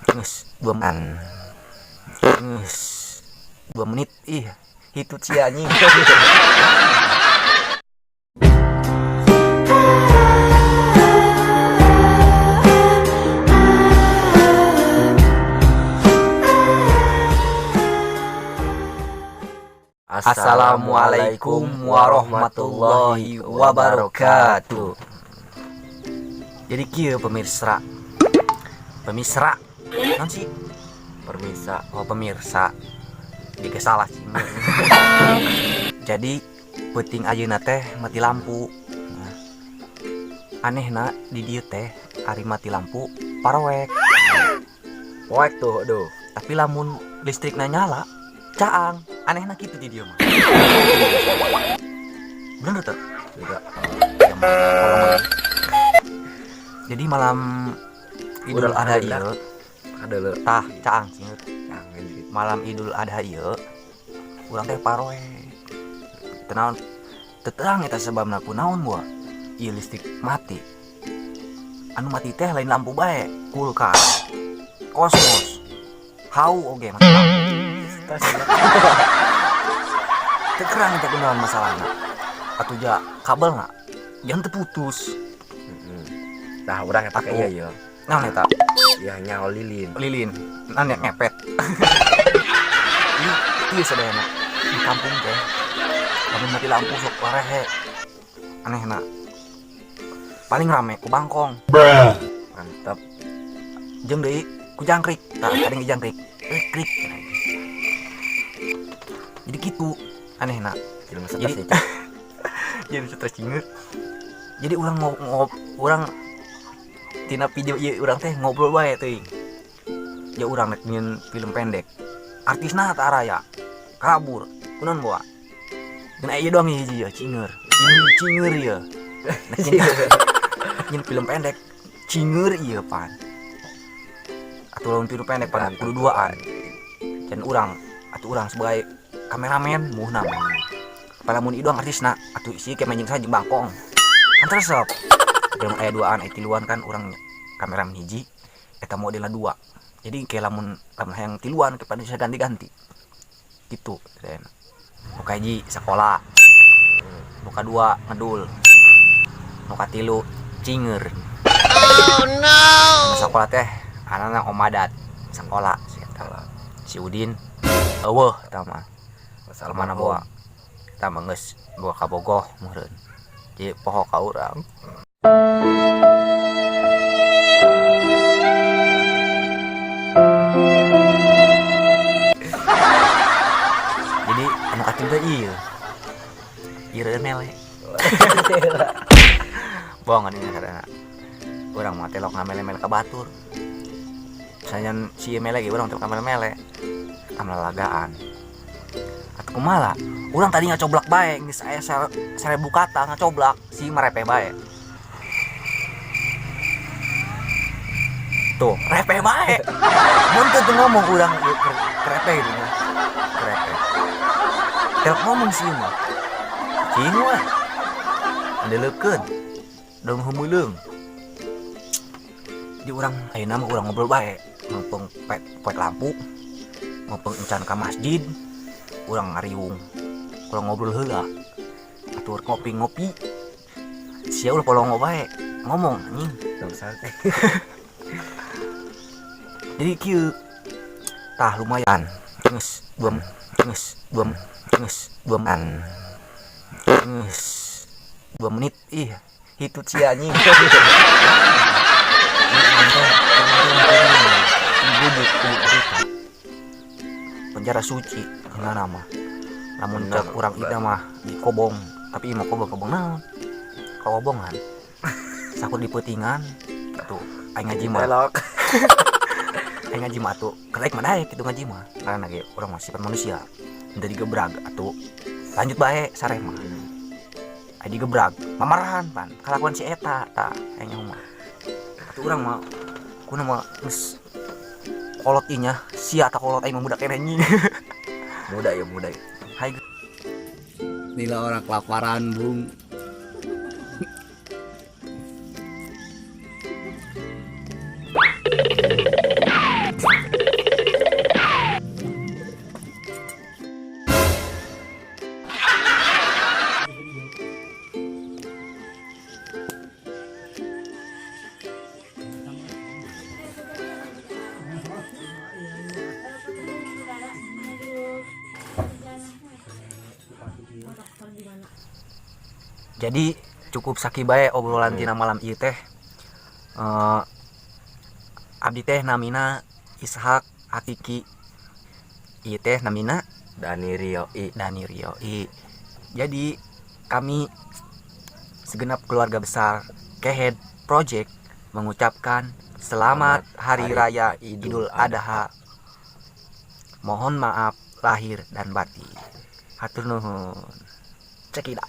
Geus 2 an. Geus 2 menit ih hitut sia anjing. Assalamualaikum warahmatullahi wabarakatuh. Jadi kieu pemirsa. Pemirsa. Non sih? Permisa. Oh pemirsa. Jika salah sih. Jadi peuting ayeuna teh mati lampu. Nah, anehna di dieu teh ari mati lampu paroek. Poek tuh, aduh. Tapi lamun listrikna nyala, caang. Anehna kitu di dieu mah. Bener teu? Juga. Jadi malam Idul Urang Adha ada. ieu Ada lo. tah caang sih. Caang anjir. Malam Idul Adha ieu urang teh paroe. Teu naon teu terang eta sebabna kunaon buah. Ieu listrik mati. Anu mati teh lain lampu bae, kulkas, kosmos, hau oge mati lampu. Teu terang eta kunaon masalahna. Atuh ja kabelna jangan terputus. Nah, urang eta Atuh. iya ieu. Naon eta? Ya nyaho lilin. Lilin. Naon ya ngepet. Ini ieu sadayana di kampung teh. Lamun mati lampu sok warehe. Anehna. Paling rame ku bangkong. Mantap. Jeung deui ku jangkrik. Tah kadang jangkrik. Krik krik. Jadi kitu anehna. Jelema stres Jadi ya, Cak. jadi stres cingur. Jadi urang urang tina video ieu urang teh ngobrol bae teuing. Ya urang rek nyieun film pendek. Artisna tah araya. Kabur. Kunaon boa? Geuna ieu doang hiji ya cingur. Ini cingur ieu. Rek nyieun film pendek cingur ieu pan. Atuh lamun film pendek pan kudu duaan. Dan urang atuh urang sebagai kameramen muhna. Palamun ieu doang artisna atuh isi ke main jeung saha jeung bangkong. Kan resep. Film aya duaan aya tiluan kan urang kameramen hiji eta modelna dua. Jadi kayak lamun hayang tiluan kepada bisa ganti-ganti. Gitu den. Nu kahiji sakola. Nu kadua ngedul. Nu katilu cinger. Oh no. Sakola teh anana omadat sakola si eta. Si Udin eueuh eta mah. Masalah Mana bohong. boa? Eta mah geus boga kabogoh meureun. Jadi poho ka urang. Jadi anu katilu teh ieu. Ieu mele. Bohong ini karena urang mah telok ngamele-mele ka batur. Misalnya si ieu mele ge urang telok ngamele-mele. Amlalagaan. Atuh kumaha? Urang tadi ngacoblak bae geus aya 1000 kata ngacoblak si merepe bae. Tuh, repe bae. Mun teu ngomong urang kerepe gitu nya. Kerepe. Telok ngomong si mah. Cing mah. Adeleukeun. Dong heumeuleung. Di urang ayeuna mah urang ngobrol bae, mumpung poek lampu, mumpung encan ka masjid, urang ngariung. Urang ngobrol heula. Atur ngopi-ngopi. Sia ulah polongo bae, ngomong anjing. Teu usah teh. Jadi kieu. Tah lumayan. Geus 2 geus 2 geus 2 an. Geus 2 menit ih hitut sia anjing. Penjara suci ngana mah. Lamun cek urang ida mah di kobong, tapi ieu mah kobong-kobong naon? Kobongan. Sakur di peutingan gitu. Aing ngaji mah. Belok. Aing ngaji mah atuh kerek mah daek kitu ngaji mah. Karena ge urang mah sifat manusia. Henteu digebrag atuh lanjut bae sareh mah. Aing digebrag, mamarahan pan kalakuan si eta tah aing nyaho mah. Atuh urang mah kuna mah geus kolot ieu nya, sia ta kolot aing mah budak keneh anjing. Muda ya, muda ya. Hai. Inilah orang kelaparan, Bung. Jadi cukup sakieu bae obrolan tina malam ieu teh. Abdi teh namina Ishak Hakiki. Ieu teh namina Dani Rio I. Dani Rio I. Jadi kami segenap keluarga besar Kehead Project mengucapkan selamat Hari Hari Raya Idul Idul Adha. Mohon maaf lahir dan batin. Hatur nuhun. Cekidot.